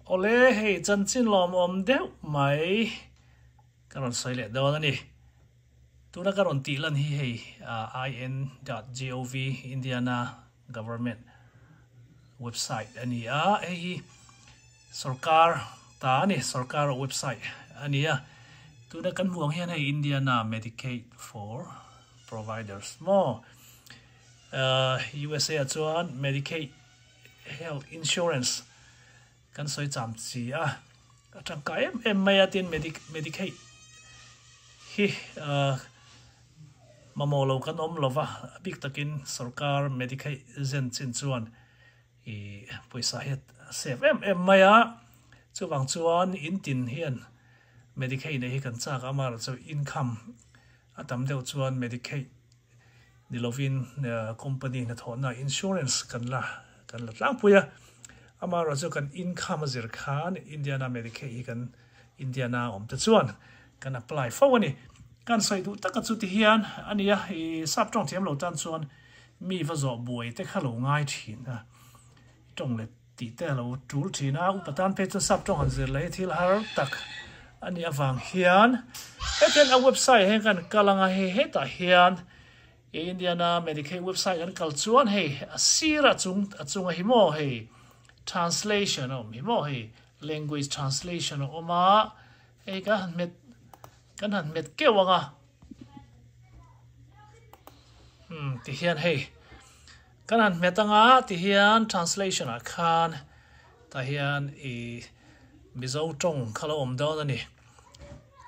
Awle, hei chanchin lawmawm deuh mai ka rawn sawi leh dawn a ni. Tuna ka rawn tih lan hi hei in.gov Indiana Government website a ni a, hei hi sorkar ta a ni, sorkar website a ni a. Tuna kan hmuh ang hian hei Indiana Medicaid for Providers maw? USA ah chuan Medicaid Health Insurance kan sawi cham chi a, a tangkai em em mai a tin Medicaid hi mamawh lo kan awm lova, a bik takin sorkar Medicaid zen chin chuan ih pawisa hi a save em em mai a, chuvang chuan in tin hian Medicaid nei hi kan chak a, amaherawhchu income a tam deuh chuan Medicaid ni lovin company hnathawhna insurance kan la kan la tlangpui a, amaherawh chu kan income a zir khan Indiana Medicaid hi kan Indiana awm te chuan kan apply fo a ni. Kan sawi duh taka chu ti hian a nia, i sap tawng thiam lo tan chuan mi va zawh buai te kha lo ngai thin a, tawng leh Tih te a lo tul thin a, upa tan phei chuan sap tawng han zir leh hi thil har tak a nih avang hian hetiang a website ah hian kan kal ang a, hei hetah hian Indiana Medicaid website kan kal chuan hei a sirah chung a chunga hi maw hei translation a awm hi maw hei language translation a awm a, hei kan han hmet kan han hmet keuh ang a umm ti hian hei. Kan han hmet anga ti hian translation ah khan tah hian i Mizo tawng kha lo awm dawn a ni.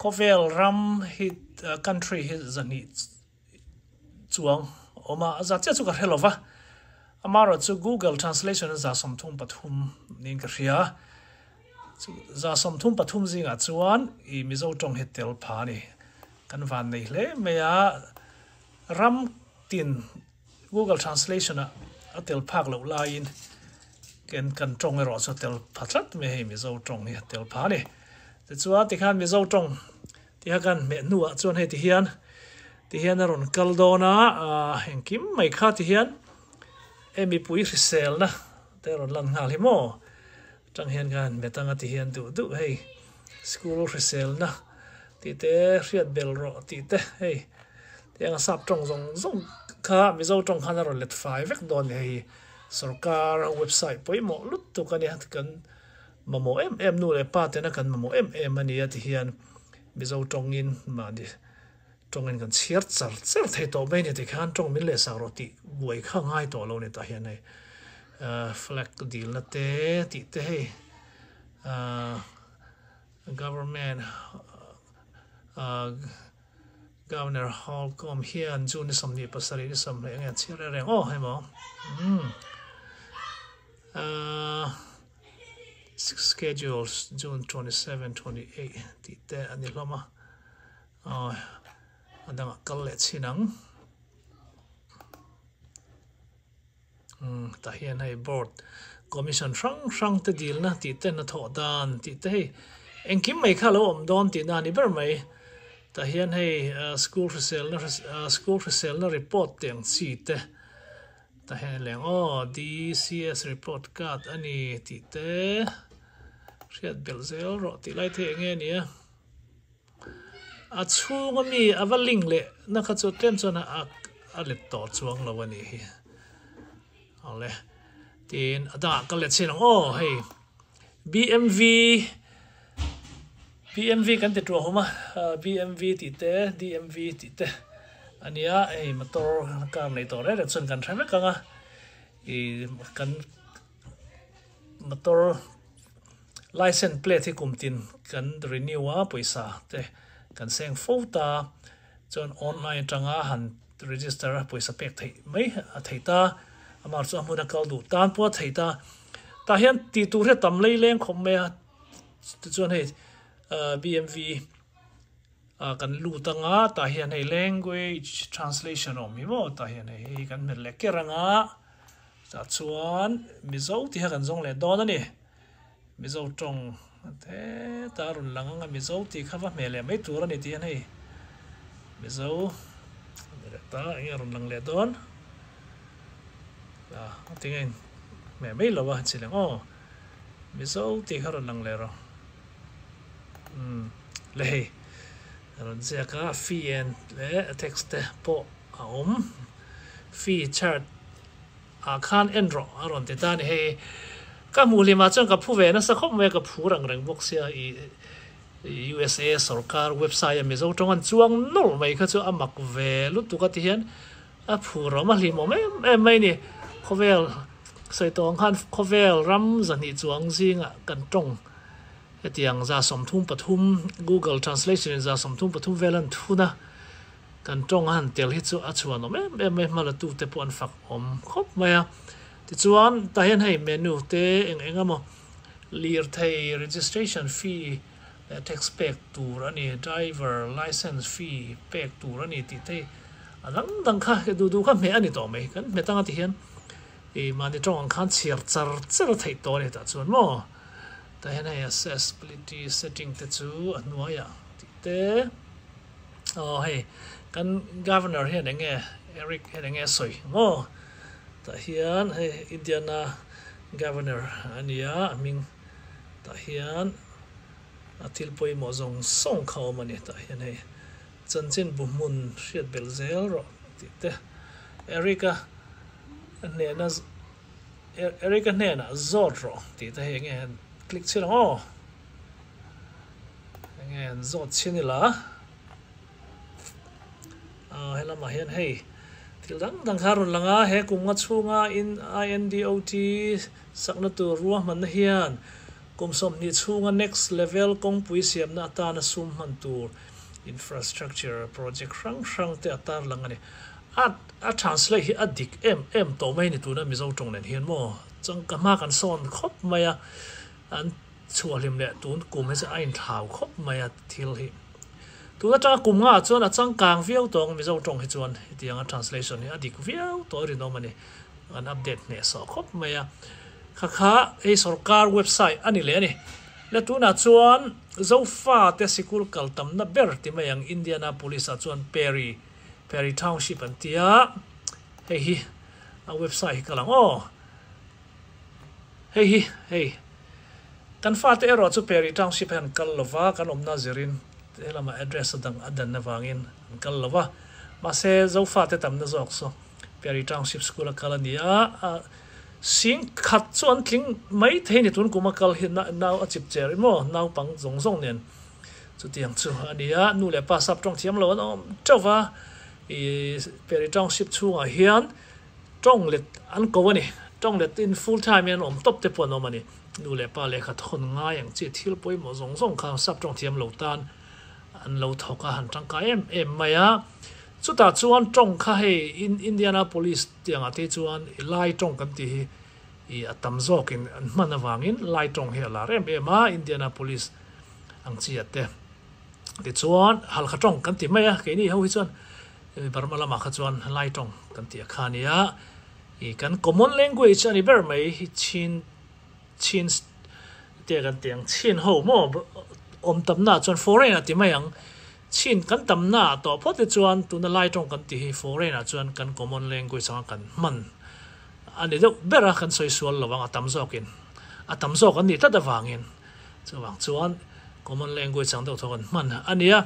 Khawvel ram hi country hi zahnih chuang awm a, a zah chiah chu ka hre lo va. Amaherawh chu Google translation a za 33 niin ka hria. Chu za 33 zingah chuan i Mizo tawng hi tel pha a ni. Kan van nei hle mai a, ram tin Google Translation ah a tel phak loh laiin ken kan tawng erawh chu a tel pha tlat mai hei Mizo tawng hi a tel pha a ni. Tichuan tikhan Mizo tawng tiha kan hmeh hnuah chuan hei tihian tihian a rawn kal dawn a, engkim mai kha tihian hei mipui hriselna te a rawn lan nghal hi maw atang hian khan hmet anga tihian duh duh hei school hriselna tih te hriat bel rawh tih te hei. Tiang a sap tawng zawng zawng kha Mizo tawng khan a rawn let fai vek dawn ni hei sorkar website pawimawh lutuk a nia kan mamawh em em nu leh pa tena kan mamawh em em a nia ti hian Mizo tawngin mahni tawngin kan chhiar char char thei tawh mai ni tikhan tawng min lehsak rawh tih buai kha ngai tawh lo ni tah hian hei flag dilna te tih te hei government Governor Holcomb hian June ni 27 ni 20 enge a chhiar reng reng aw hei maw umm ahh schedules June 27 28 tih te a ni hlawm a aw a dangah kal leh chhin ang. Umm tah hian hei board commission hrang hrang te dilna tih te hnathawh dan tih te hei engkim mai kha a lo awm dawn tihna a ni ber mai tah hian hei school hriselna school hriselna report tih ang chi te tah hian leng aw D_C_S report card a ni tih te hriat belh zel rawh tih lai te hi eng nge a ni a. A chhunga mi a va link leh na kha chu tlem chuan a a let tawh chuang lo a nih hi. Awle tin a dangah ka let chin ang aw hei BMV BMV kan ti tuah hum a BMV tih te DMV tih te a nia hei motor car nei tawh reng reng chuan kan hre vek ang a ih kan motor License plate hi kum tin kan renew a, pawisa te kan seng fo ta, chuan online atanga han register a pawisa pek theih mai a thei ta, amah chu a hmun a kal duh tan pawh a thei ta, tah hian tih tur hi a tam lei leng khawp mai a, tichuan hei BMV kan lut anga tah hian hei language translation a awm hi maw tah hian hei hei kan hmet leh ker anga tah chuan Mizo tih kha kan zawng leh dawn a ni. Mizo tawng heta a rawn lang ang a, Mizo tih kha va hmeh leh mai tur a ni tih hian hei Mizo a ni leh ta eng nge a rawn lang leh dawn a tinge in hmeh mai lo a chi leng aw. Mizo tih kha rawn lang leh rawh. Umm le hei rawn ziak a fee en leh tax te pawh a awm. Fee chart ah khan en rawh a rawn ti ta a ni. Hei ka hmuh hlimah chuan ka phu ve nasa khawp mai a, ka phur ang reng bawk sia i USA sorkar website a Mizo tawng an chuang nawlh mai kha chu a mak ve lutuk a ti hian a phur awm a hlimawm em em mai a ni. Khawvel sawi tawng khan khawvel ram zahnih chuang zingah kan tawng hetiang 33 Google translation in 33 vel an thun a, kan tawng a han tel hi chu a chhuan awm em em mai hmala tute pawh an fak awm khawp mai a. Tichuan tah hian hei menu te eng eng emaw Lirthei registration fee leh tax pek tur a ni, driver licence fee pek tur a ni tih te hi a dang dang kha duh duh kha hmeh a ni tawh mai. Kan hmet anga ti hian ih mahni tawng ang khan chhiar char char a theih tawh a ni tah chuan maw. Tah hian hei accessibility setting te chu a hnuaiah tih te aw hei kan governor hian eng nge Eric hian eng nge a sawi maw tah hian hei Indiana Governor a ni a, a hming tah hian a thil pawimawh zawng zawng kha awm a ni. Tah hian hei chanchin bu hmun hriat belh zel rawh tih te Eric-a hnena Eric-a hnenah zawt rawh tih te hei enge han click chhin ang aw. Enge han zawt chhin ila. Aw helamah hian hei thil dang dang kha a rawn lang a, he kum nga chhunga in INDOT sakna tur ruahmanna hian kum 20 chhunga next level kawngpui siamna atana sum hman tur infrastructure project hrang hrang te a tarlang a ni. A a translate hi a dik em em tawh mai a ni tuna Mizo tawng nen hian maw changka hma kan sawn khawp mai a, an chhuahhlim leh tun kum hi chu a inthlau khawp mai a thil hi. Tun atanga kum nga ah chuan a changkang viau tawng Mizo tawng hi chuan hetianga translation hi a dik viau tawh rinawm a ni. An update hneh sawh khawp mai a. Kha kha hei sorkar website a ni leh a ni. Le tunah chuan Zofa te sikul kal tamna ber ti mai ang Indianapolis ah chuan Perry Perry Township an ti a. Hei hi a website hi ka lang aw. Hei hi, hei. Kan fate erawh chu Perry Township hian an kal lo va, kan awmna zirin helamah address a dang a dan avangin an kal lo va. Mahse, Zofate tamna zawk chu Perry Township School a kal a ni a, a sing khat chu an tling mai thei ni tun kum a kal hi nau a chip cher emaw naupang zawng zawng nen chutiang chu a ni a, nu leh pa sap tawng thiam lo an awm teuh va, ih Perry Township chhungah hian Tawng let an ko a ni. Tawng let in full time in an awm tawp te pawh an awm a ni. Nu leh pa lehkha thawn ngai ang chi thil pawimawh zawng zawng kha sap tawng thiam lo tan an lo thawk a, han tangkai em em mai a. Chutah chuan tawng kha hei Indianapolis tiangah te chuan i lai tawng kan tih hi i a tam zawkin an hman avangin lai tawng hi a lar em em a Indianapolis ang chi ah te. Tichuan Halkha tawng kan ti mai a, keini ho hi chuan Burma lamah kha chuan Lai tawng kan tih a kha a nia. Ih kan common language a ni ber mai hi Chin Chin te kan tih ang Chin ho maw awm tamna ah chuan foreign ah ti mai ang. Chin kan tamna ah tawh phawt te chuan tuna Lai tawng kan tih hi foreign ah chuan kan common language anga kan hman a ni deuh ber a, kan sawi sual lo ang a tam zawkin a tam zawk an nih tlat avangin chuvang chuan common language ang deuh tho kan hman a nia.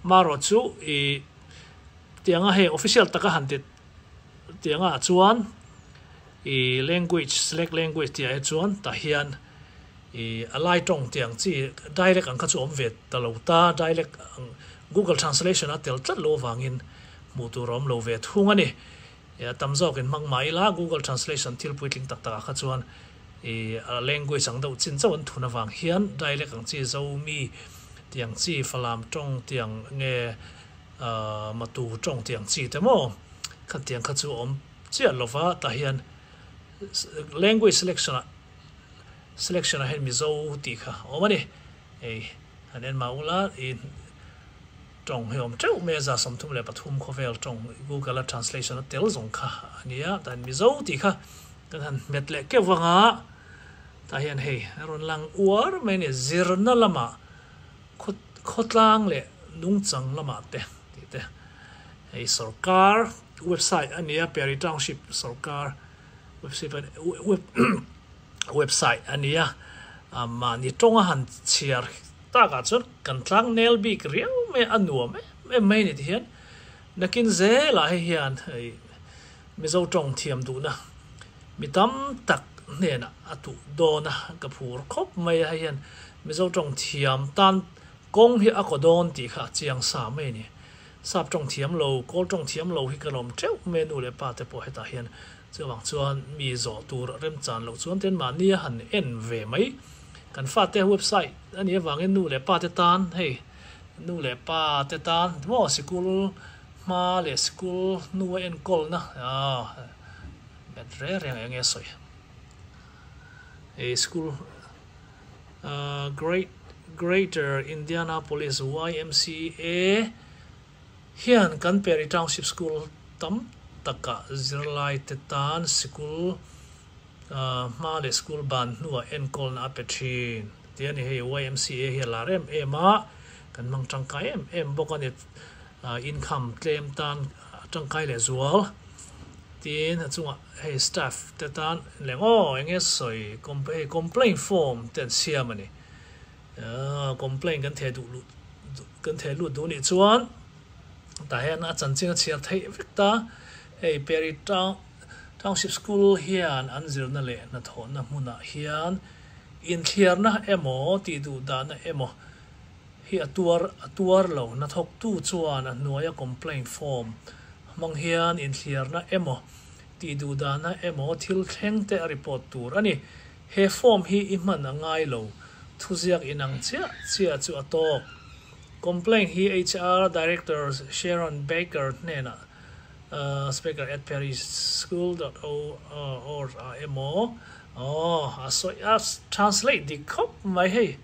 Marawh chu ih tianga hei official taka han ti tianga ah chuan ih language select language tih ah hi chuan tah hian ih a lai tawng tih ang chi dialect ang kha chu awm ve ta lo ta dialect ang google translation a tel tlat lo avangin hmuh tur a awm lo ve thung a ni. Ih a tam zawkin hmang mah ila google translation thil puitling tak takah kha chuan ih a language ang deuh chin chauh an thun avang hian dialect ang chi Zomi tiang chi Falam tawng tiang nge Matu tawng tiang chi te maw kha tiang kha chu awm chiah lova tah hian language selection ah selection ah hian Mizo tih kha a awm a ni hei han en mah ula ih tawng hi awm teuh mai a 33 khawvel tawng Google a translation a tel zawng kha a nia tah hian Mizo tih kha kan han hmet leh keuh vang a. Tah hian hei a rawn lang uar mai a ni, zirna lamah khawtlang leh nungchang lamah te tih te. Hei sorkar website a nia, Perry Township sorkar website a nia. Mahni tawnga han chhiar takah chuan kan tlang nel bik riau mai a, a nuam em em mai a ni tihian nakin zelah hei hian Mizo tawng thiam duhna mi tam tak hnenah a tuh dawn a, ka phur khawp mai a, hei hian Mizo tawng thiam tan kawng hi a kaw dawn tih kha a chiang sa mai a ni. Sap tawng thiam lo, kawl tawng thiam lo hi ka lawm teuh mai a, nu leh pa te pawh hetah hian chuvang chuan mi zawh tur remchan loh chuan ten mahni a han en ve mai. Kan fate website a nih avangin nu leh pa te tan hei nu leh pa te tan maw sikul hma leh sikul hnu a enkawlna ah met reng reng eng nge sawi hei school ah great Greater Indianapolis YMCA hian kan Perry Township School tam takah zirlaite tan sikul hma leh school ban hnuah enkawlna a pe thin tih a ni. Hei YMCA hi a lar em em a, kan hmang tangkai em em bawk a ni. Income tlem tan tangkai leh zual tiin a chungah hei staff te tan leng aw eng nge sawi hei complaint form te an siam a ni. Complaint kan theh duh luh kan theh lut duh nih chuan tah hian a chanchin a chhiar theih vek ta. Hei Perry Town Township School hian an zirna leh hnathawhna hmunah hian inthliarna emaw tih duh dahna emaw hi a tuar a tuar lo. Hnathawktu chuan a hnuaia complaint form hmang hian inthliarna emaw tih duh dahna emaw thil thleng te a report tur a ni. He form hi i hman a ngai lo. Thuziak inang chiah chiah chu a tawk. Complaint hi HR Director Sharon Baker hnenah Speaker at perryschool dot org ah emaw aw a sawi a translate dik khawp mai hei.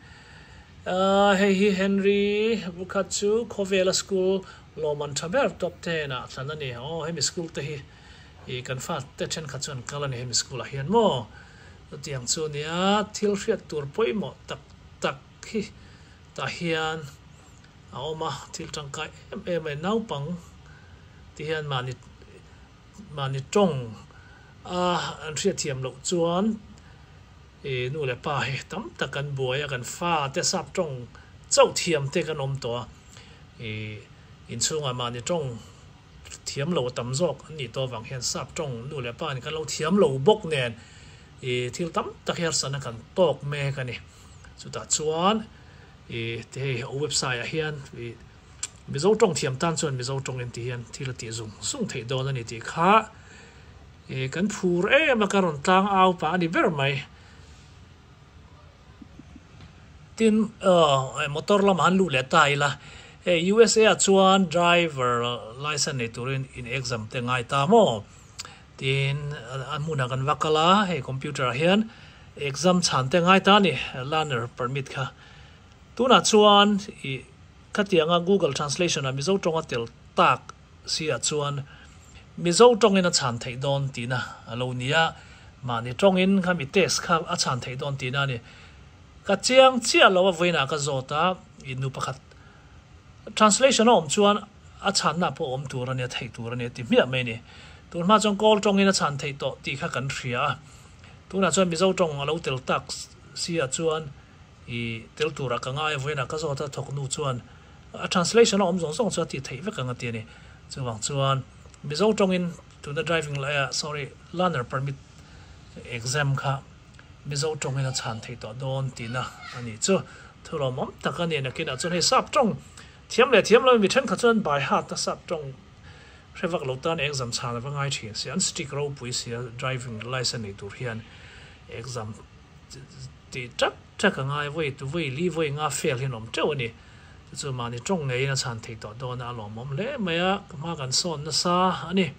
Hei hi Henry Bukhat chu khawvela school lawmman tha ber top ten ah thlan a ni. Aw hemi school te hi i kan fa te thenkhat chu an kal a ni hemi school ah hian maw. Chutiang chu nia thil hriat tur pawimawh tak tak hi tah hian a awm a, thil tangkai em em a ni. Naupang te hian mahni mahni tawng a an hriatthiam loh chuan ih nu leh pa hi tam tak kan buai a, kan fa te sap tawng chauh thiam te kan awm tawh a, ih inchhungah mahni tawng thiam lo a tam zawk an nih tawh avang hian sap tawng nu leh pa in kan lo thiam lo bawk nen ih thil tam tak hi harsatna kan tawk mek a ni. Chutah chuan ih ti hei a website ah hian ih Mizo tawng thiam tan chuan Mizo tawng in ti hian thil a tih zung zung theih dawn a ni tih kha ih kan phur em a ka rawn tlang au pah a ni ber mai. Tin aw motor lamah an luh leh ta ila hei USA ah chuan driver licence nei turin in exam te ngai ta maw? Tin a hmunah kan va kal a hei computer ah hian exam chhan te ngai ta a ni learner permit kha. Tunah chuan ih khatianga Google Translation ah Mizo tawnga tel tak si ah chuan Mizo tawngin a chhan theih dawn tihna a lo ni a, mahni tawngin kha mi test kha a chhan theih dawn tihna a ni. Ka chiang chiah lo a vawiinah ka zawt a, ih nu pakhat translation a awm chuan a chhanna pawh awm tur a nia, theih tur a nia ti hmiah mai a ni. Tun hma chuan Kawl tawngin a chhan theih tawh tih kha kan hria a, tunah chuan Mizo tawng a lo tel tak si ah chuan I tel turah ka ngai a, vawiinah ka zawt a, thawk nu chuan a translation a awm zawng zawng chu a tih theih vek ang a ti a ni. Chuvang chuan Mizo tawngin tuna driving lai sorry learner permit exam kha Mizo tawngin a chhan theih tawh dawn tihna a nih chu. Thu lawmawm tak a ni. Nakinah chuan hei sap tawng thiam leh thiam lo mi thenkhat chuan by heart a sap tawng hre vak lo tan exam chhan a va ngai thin si. An strict ropui si a driving licence nei tur hian exam Tih tak tak a ngai, vawi vawi li vawi nga fail hian awm teuh a ni. Chu chu mahni tawng ngeiin a chhan thei tawh dawn a, a lawmawm hle mai a, ka hma kan sawn nasa a ni.